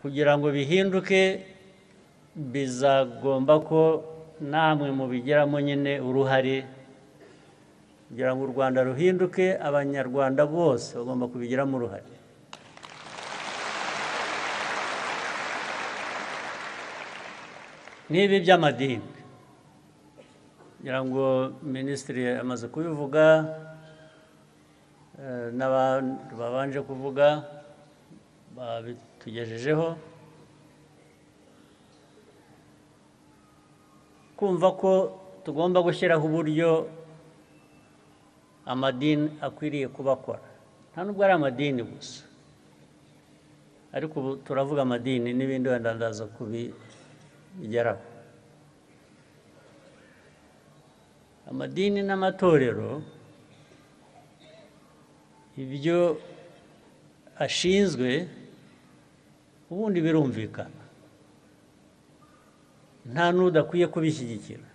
Kugira ngo bihinduke bizagomba ko namwe mubigiramo nyine uruhare, kugira ngo u Rwanda ruhinduke, Abanyarwanda bose bagomba kubigiramo uruhare. Nk'ibi by'amadini, kugira ngo minisitiri amaze kubivuga, n'abandi babanje kuvuga babitugejejeho, kumva ko tugomba gushyiraho uburyo amadini akwiriye kubakora. Nta nubwo ari amadini gusa, ariko ubu turavuga amadini n'ibindi wenda ndaza kubigeraho. Amadini n'amatorero ibyo ashinzwe ubundi birumvikana, nta n'udakwiye kubishyigikira,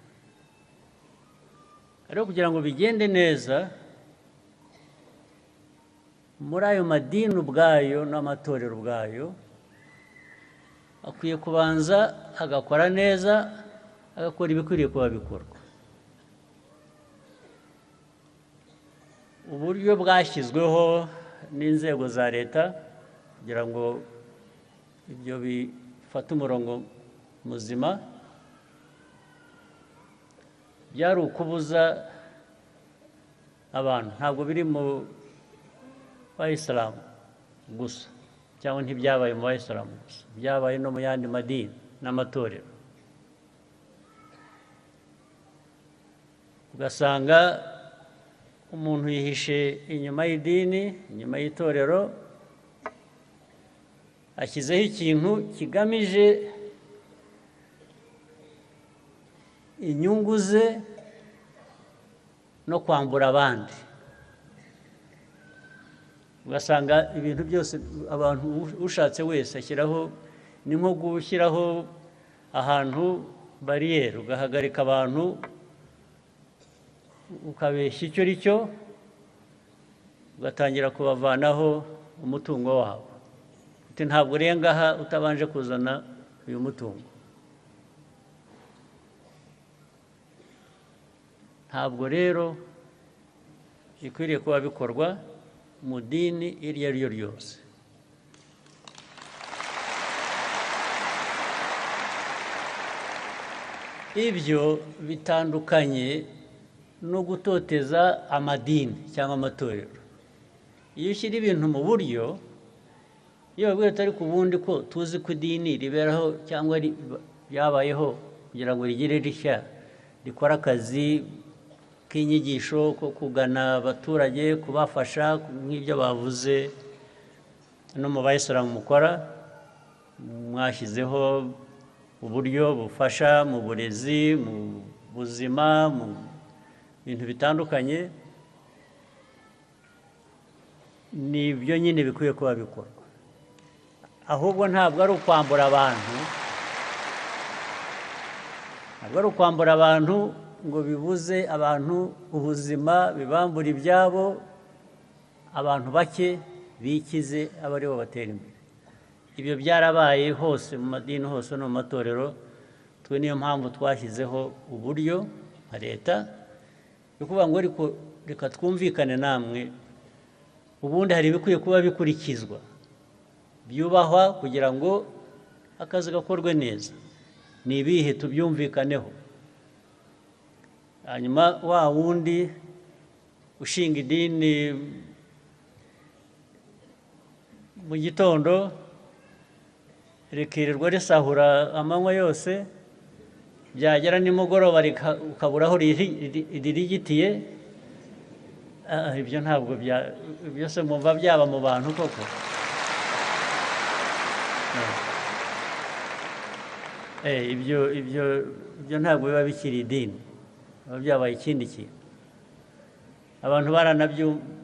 ariko kugira ngo bigende neza muri ayo madini ubwayo n'amatorero ubwayo akwiye kubanza agakora neza, agakora ibikwiriye kuba bikorwa. Uburyo bwashyizweho n'inzego za leta kugira ngo ibyo bifate umurongo muzima byari ukubuza abantu, ntabwo biri mu bayisilamu gusa cyangwa ntibyabaye mu bayisilamu gusa, byabaye no mu yandi madini n'amatorero. Ugasanga umuntu yihishe inyuma y'idini, inyuma y'itorero, ashyizeho ikintu kigamije inyungu ze no kwambura abandi. Ugasanga ibintu byose abantu ushatse wese ashyiraho, ni nko gushyiraho ahantu bariyeri, ugahagarika abantu ukabeshya icyo ari cyo, ugatangira kubavanaho umutungo wabo. Uti ntabwo urenga aha utabanje kuzana uyu mutungo. Ntabwo rero bikwiriye kuba bikorwa mu dini iryo ari ryo ryose. Ibyo bitandukanye no gutoteza amadini cyangwa amatorero. Iyo ushyira ibintu mu buryo, iyo babwiye atari ku bundi ko tuzi ko idini riberaho cyangwa ryabayeho kugira ngo rigire rishya, rikora akazi k'inyigisho ko kugana abaturage, kubafasha nk'ibyo bavuze no mu bayisilamu mukora, mwashyizeho uburyo bufasha mu burezi, mu buzima, mu bintu bitandukanye. Ni ibyo nyine bikwiye kuba bikorwa. Ahubwo ntabwo ari ukwambura abantu, ntabwo ari ukwambura abantu ngo bibuze abantu ubuzima, bibambura ibyabo, abantu bake bikize aba aribo batera imbere. Ibyo byarabaye hose mu madini hose no mu matorero. Twe niyo mpamvu twashyizeho uburyo nka leta yo kuvuga ngo ariko reka twumvikane namwe, ubundi hari ibikwiye kuba bikurikizwa byubahwa kugira ngo akazi gakorwe neza. Ni ibihe tubyumvikaneho. Hanyuma wa wundi ushinga idini mu gitondo rikirirwa risahura amanywa yose, byagera nimugoroba ukabura aho ririgitiye, ibyo ntabwo byose mumva byaba mu bantu koko. Ibyo ntabwo biba bikiri idini, biba byabaye ikindi kintu. Abantu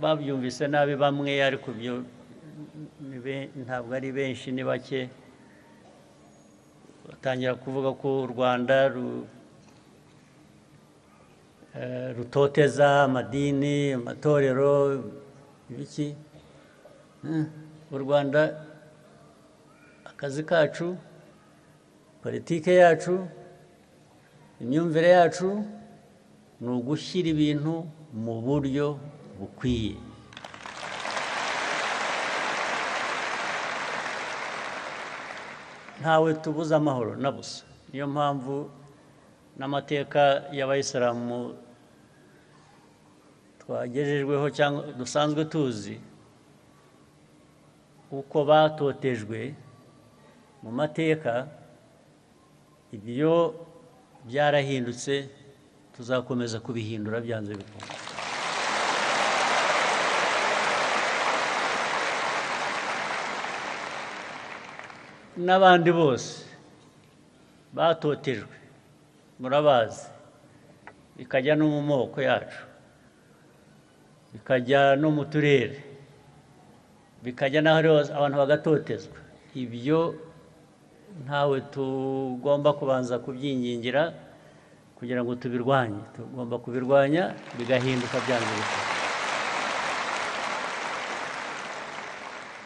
babyumvise nabi bamwe, ariko ibyo ntabwo ari benshi, ni bake. Batangira kuvuga ko u Rwanda rutoteza amadini, amatorero, ibiki. U Rwanda Akazi kacu, politike yacu, imyumvire yacu ni ugushyira ibintu mu buryo bukwiye. Ntawe tubuza amahoro na busa. Niyo mpamvu n'amateka y'abayisilamu twagejejweho cyangwa dusanzwe tuzi uko batotejwe mu mateka, ibyo byarahindutse, tuzakomeza kubihindura byanze bikunze. N'abandi bose batotejwe murabazi, bikajya no mu moko yacu, bikajya no mu turere, bikajya n'aho abantu bagatotezwa. Ibyo ntawe tugomba kubanza kubyingingira kugira ngo tubirwanye. Tugomba kubirwanya bigahinduka byanze bikunze.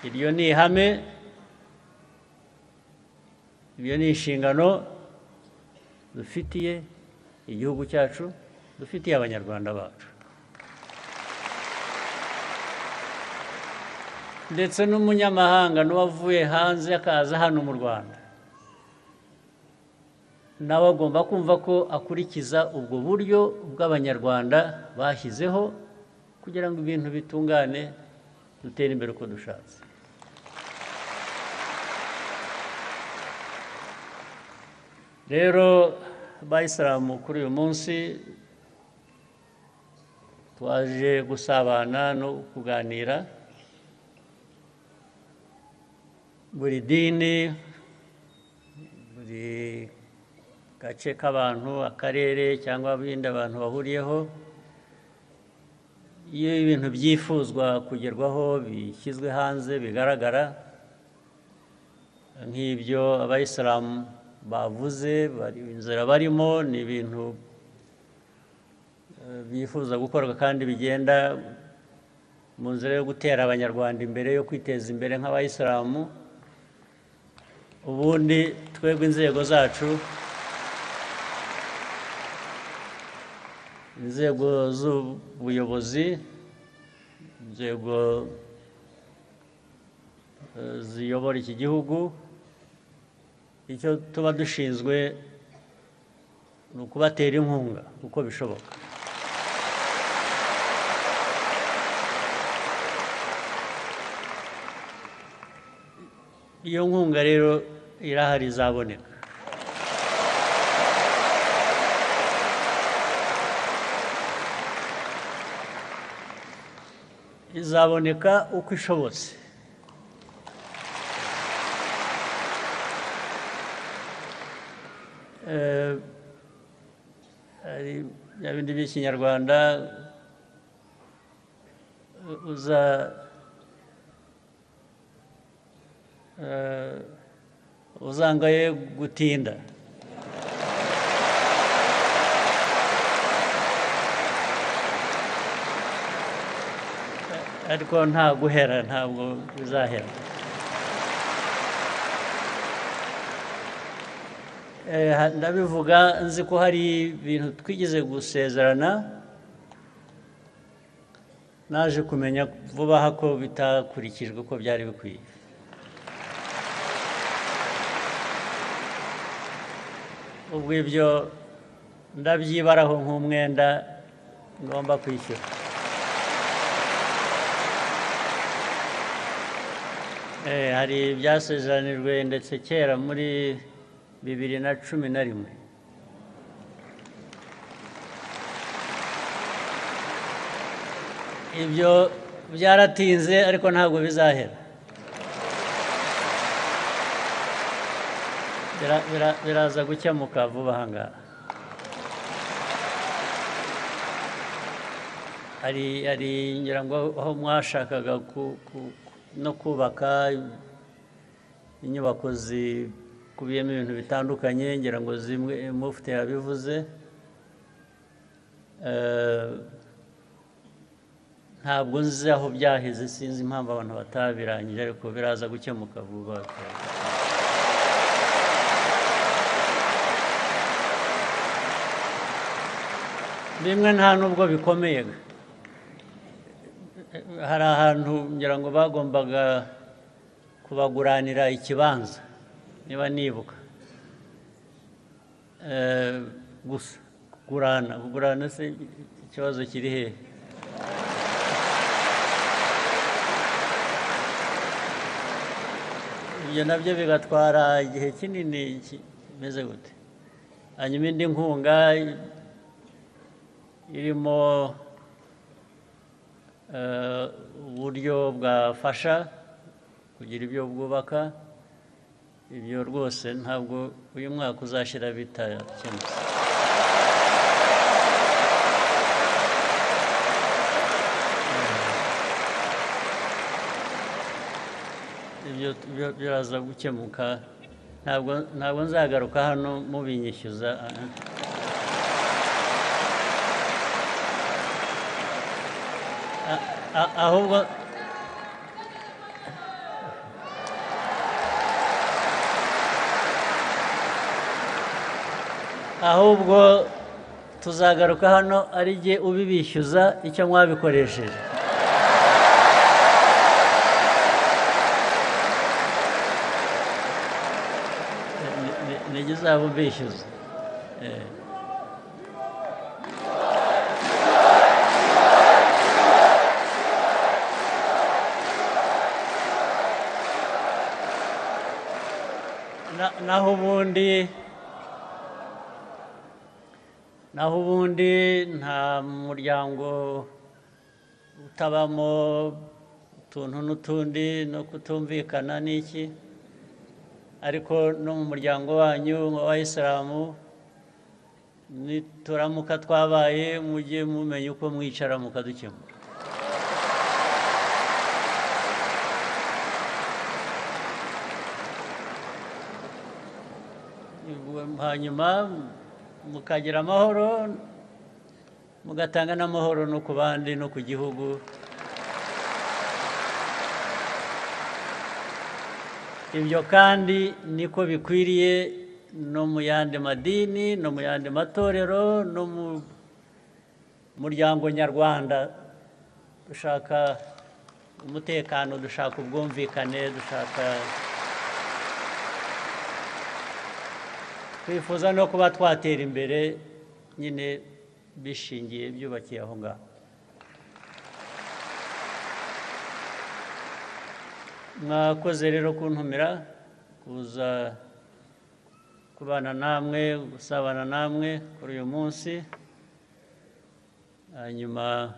Iryo ni ihame, ibyo ni inshingano dufitiye igihugu cyacu, dufitiye abanyarwanda bacu, ndetse n'umunyamahanga n'uwavuye hanze akaza hano mu Rwanda, nawe agomba kumva ko akurikiza ubwo buryo bw'abanyarwanda bashyizeho kugira ngo ibintu bitungane, dutere imbere uko dushatse. Rero bayisilamu, kuri uyu munsi twaje gusabana no kuganira. Buri dini, buri gace k'abantu, akarere cyangwa ibindi abantu bahuriyeho, iyo ibintu byifuzwa kugerwaho bishyizwe hanze bigaragara, nk'ibyo abayisilamu bavuze, bari inzira barimo, ni ibintu bifuza gukorwa kandi bigenda mu nzira yo gutera abanyarwanda imbere, yo kwiteza imbere nk'abayisilamu. Ubundi twebwe inzego zacu, inzego z'ubuyobozi, inzego ziyobora iki gihugu, icyo tuba dushinzwe ni ukubatera inkunga uko bishoboka. Iyo nkunga rero irahari, izaboneka. Izaboneka uko ishobotse. Hari bya bindi by'ikinyarwanda, uzangaye gutinda. Ariko nta guhera, ntabwo bizahera. Ndabivuga nzi ko hari ibintu twigeze gusezerana, naje kumenya vuba aha ko bitakurikijwe uko byari bikwiye. Ubwo ibyo ndabyibaraho nk'umwenda ngomba kwishyura. Hari ibyasezeranijwe ndetse kera muri 2011. Ibyo byaratinze ariko ntabwo bizahera. Biraza gukemuka vuba aha ngaha. Hari ngira ngo aho mwashakaga no kubaka inyubako zikubiyemo ibintu bitandukanye, ngira ngo zimwe mufite yabivuze, ntabwo nzi aho byaheze, sinzi impamvu abantu batabirangije, ariko biraza gukemuka vuba. Bimwe nta nubwo bikomeye. Hari ahantu ngira ngo bagombaga kubaguranira ikibanza, niba nibuka. Gusa kugurana se ikibazo kiri hehe? Ibyo nabyo bigatwara igihe kinini kimeze gute. Hanyuma indi nkunga irimo uburyo bwafasha kugira ibyo bwubaka, ibyo rwose ntabwo uyu mwaka uzashira bitakemutse. Ibyo biraza gukemuka, ntabwo nzagaruka hano mubinyishyuza. Ahubwo tuzagaruka hano ari jye ubibishyuza icyo mwabikoresheje. Nijye uzaba ubishyuza. Naho ubundi nta muryango utabamo utuntu n'utundi no kutumvikana n'iki, ariko no mu muryango wanyu w'abayisilamu nituramuka twabaye mujye mumenya uko mwicara mukadukemura. Hanyuma mukagira amahoro, mugatanga n'amahoro no ku bandi no ku gihugu. Ibyo kandi niko bikwiriye no mu yandi madini, no mu yandi matorero, no mu muryango nyarwanda. Dushaka umutekano, dushaka ubwumvikane, dushaka twifuza no kuba twatera imbere nyine bishingiye byubakiye aho ngaho. Mwakoze rero kuntumira kuza kubana namwe, gusabana namwe kuri uyu munsi. Hanyuma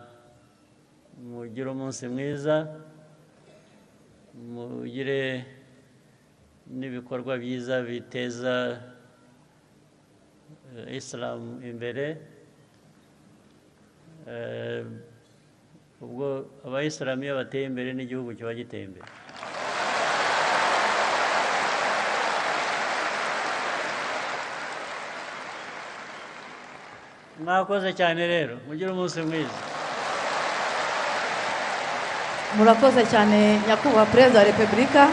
mugire umunsi mwiza, mugire n'ibikorwa byiza biteza Islam imbere. Ubwo abayisilamu iyo bateye imbere n'igihugu kiba giteye imbere. Mwakoze cyane rero, mugire umunsi mwiza. Murakoze cyane nyakubahwa Perezida wa Repubulika.